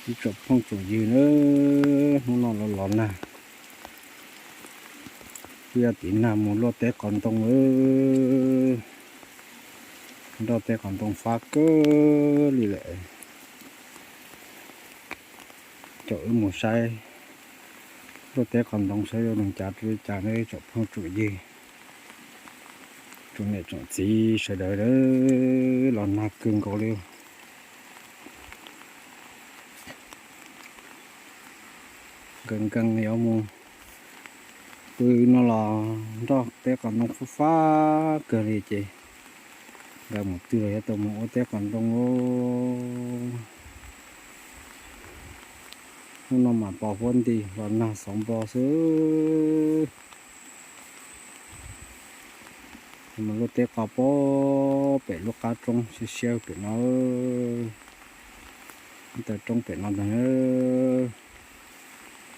Ib tsoom phooj tsoom ywg na, hnub no los los nag, ib yam tiv nag mus luaj teb qos ntoo, nroj teb qos ntoo fab kawg li lawm. Caum wb mus saib luaj teb qos ntoo saib zoo li cas rau li cas na tsoom phooj tsoom ywg, tsoom niam tsoom txiv sawv daws, los nag kawg nkaus li. Nkees nkees yuav mus pw no los nroj teb qos ntoo fab fab kawg li ces nkawd mus twg los yuav tau mus ua teb qos ntoo. Hnub no mas pos huab nti los nag xov npo xwb. Mus luaj teb qos pem lub qab roob siab siab pem no, ib tag roob pem no ntag.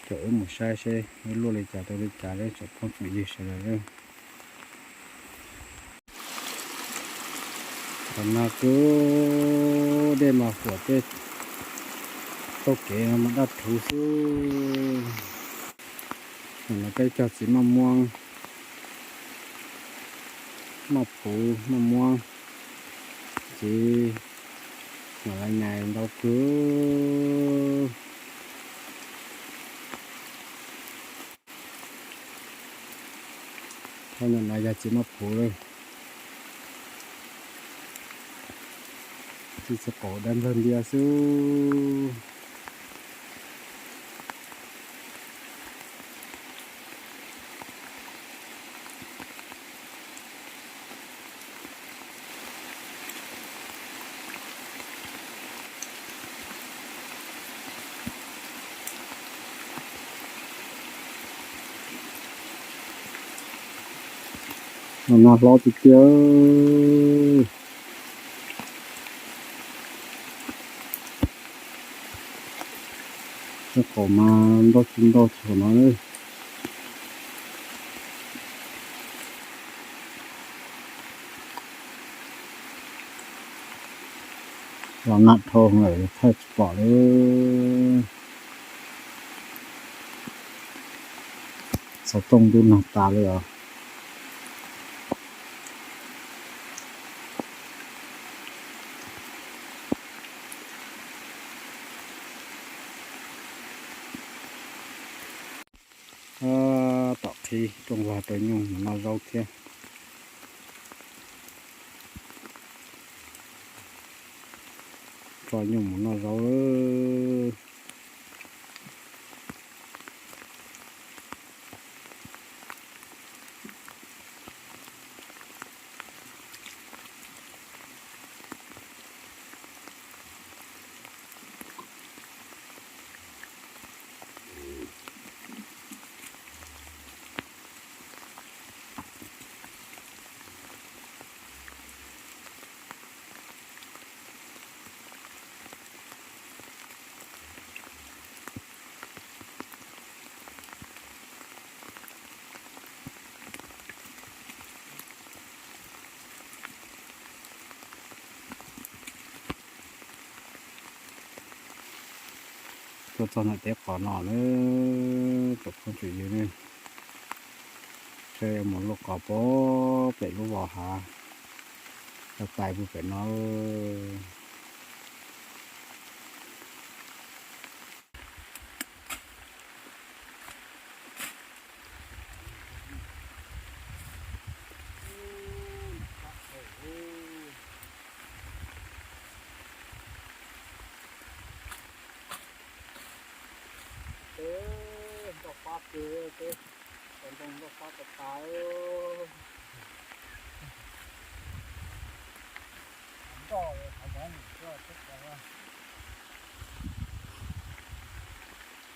Caum wb mus saib seb wb luaj li cas rau li cas tsoom phooj tsoom ywg sawv daws. Qhov no kub dej mas huam tej, taug kev no mas daj rhuv xwb. Nim no peb cog txiv maj muab, maj phuv maj muab, txiv mam li nyais ntau kawg. Thaj no yog txiv maj phuv lawm, txiv qaum dab nplawg ntiab xwb. Los nag hlob tiag tiag. Tej qaum mas ntau tsis ntau tsis qhov no. Los nag dhau lawm thaij tsis pom li. Xov tooj ntub nag tas li os. Tom qhib rooj vag rau nyuj mus noj zaub thiab. Tso nyuj mus noj zaub. Tuaj txog ntawm teb qos no lawm, tsoom phooj tsoom ywg ne, seb yuav mus luaj qos pem lub vos hav, tais pem no.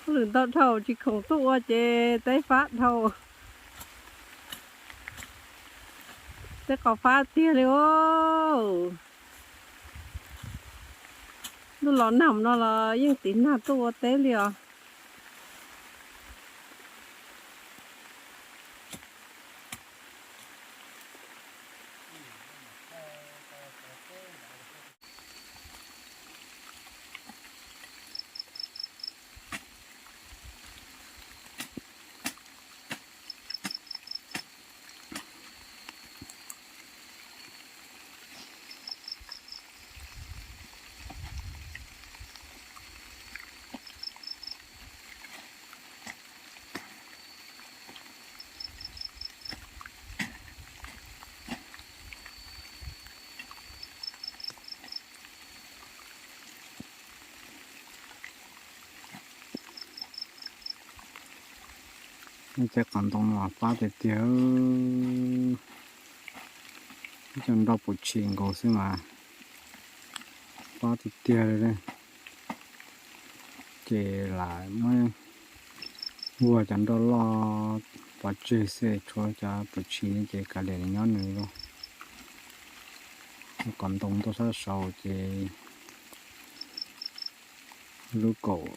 Hauj lwm ntau dhau tsis khoom tuaj ua ces teb fab dhau. Teb qos fab tiag li os. Ntuj los nag no los yeej tiv nag tuaj ua teb li os. Cov qos ntoo no mas pab tiag tiag, ib co nroj puv tshis nkaus xwb mas pab tiag tiag li. Ces lam muab vuag cov nroj loj pov tseg xwb, tshuav cov puv tshis ces kav liam nws nyob nws lauj. Qos ntoo tuaj sab saud ces lub kaum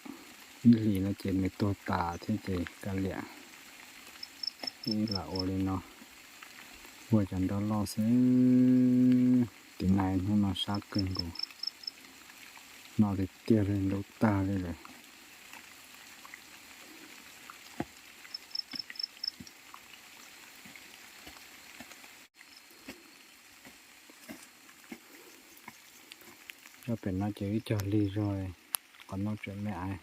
ib hlis no ces nws tuag tas thiab ces kav liam. Lam ua li no, vuag cov nroj loj xwb. Tiv nai hnub no sab kawg nkaus, no tiag tiag li, ntub tag li lawm. Zaj pem no ces ib co lig zog, qos ntoo tseem me aiv.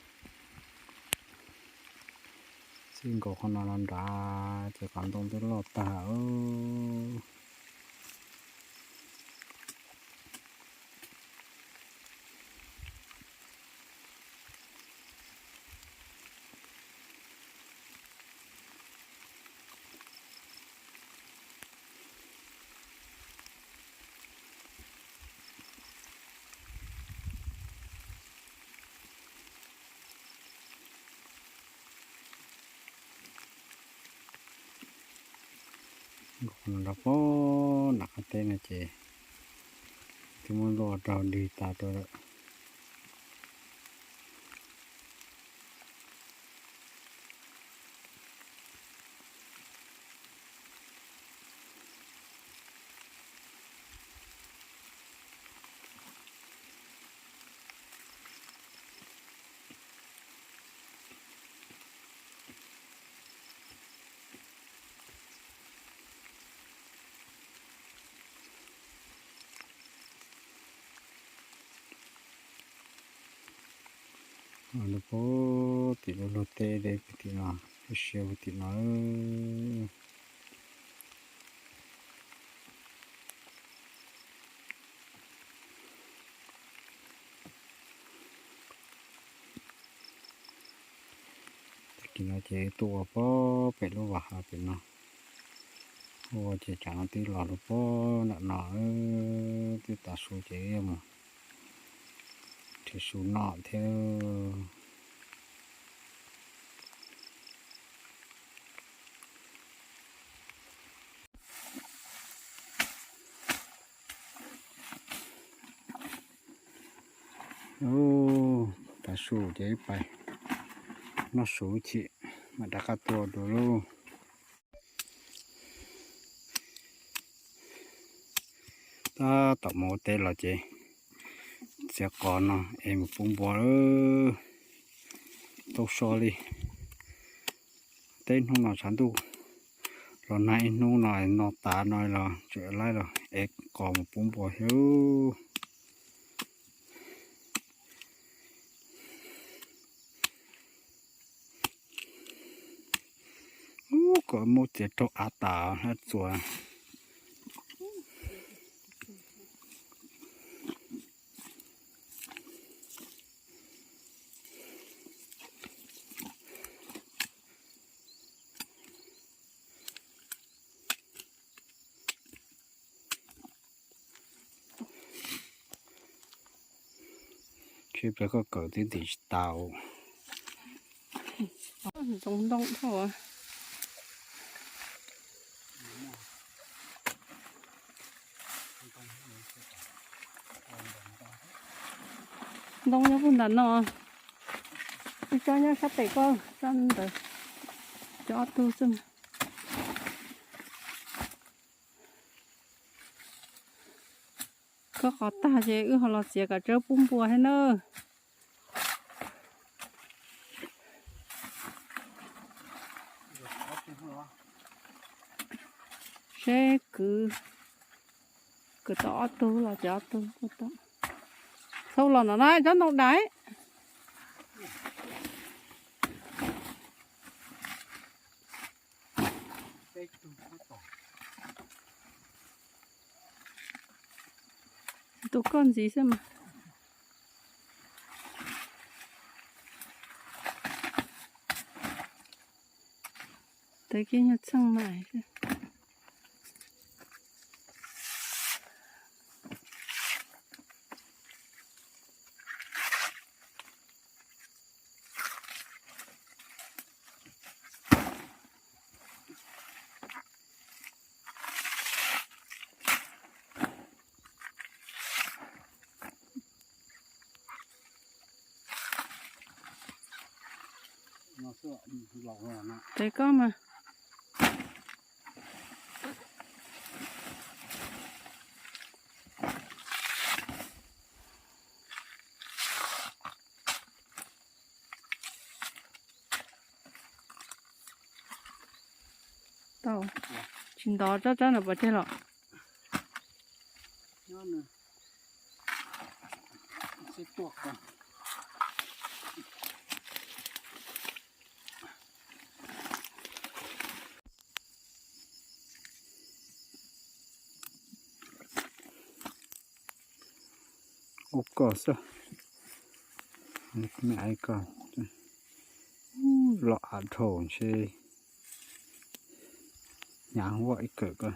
Txij nkaus qhov no los nrad ces qos ntoo twb loj tag. Nkaus qhov no rau pem nram qab teb no ces twb muab luaj raug dig tas rau lawm. Lub pem tim lub luag teb deb puag tim no, ib siab puag tim no. Tag kis no ces tuaj ua pem lub vaj hav pem no, ua ces tsam no twb los lub pem nram no, twb tav su ces yuav mus nrhiav su noj thiab. Tav su ces wb pais noj su chim mam rov qab tuaj dua lauj. Tab tom mus ua teb los ces txiav qos no es mus pub npua lawm. Tau so li. Teb hnub no tshav ntuj los nag ib hnub no, no tav no los tseem laib los ev qos mus pub npua thiab. Ub, kom muab txiav raug av tas hab txuas. Tsis plag koj kawm twb ntim tsis tau. Ntoo ntoo dhau. Ntoo nyob puag nram no, ib tsob nyob sab pem koj tsob ntawd, cov ob tug xwb. Koj qos tag ces wb ho los txiav kom tsawb pub npua thiab nawb. Seb kwv, kwv tau ob tug los ces ob tug kuj tau. Txhob los no na, cov ntoo dais. Tus koj ntxiv xwb mas. Tawv kiag nyuag txheej mas. Tawv koj mas. Tau, tsis ntov tsob tsob ntawm pov tseg los? Ub, koj xwb. Me aiv koj los av dhau ntshe hnyav huaj ib kawm koj.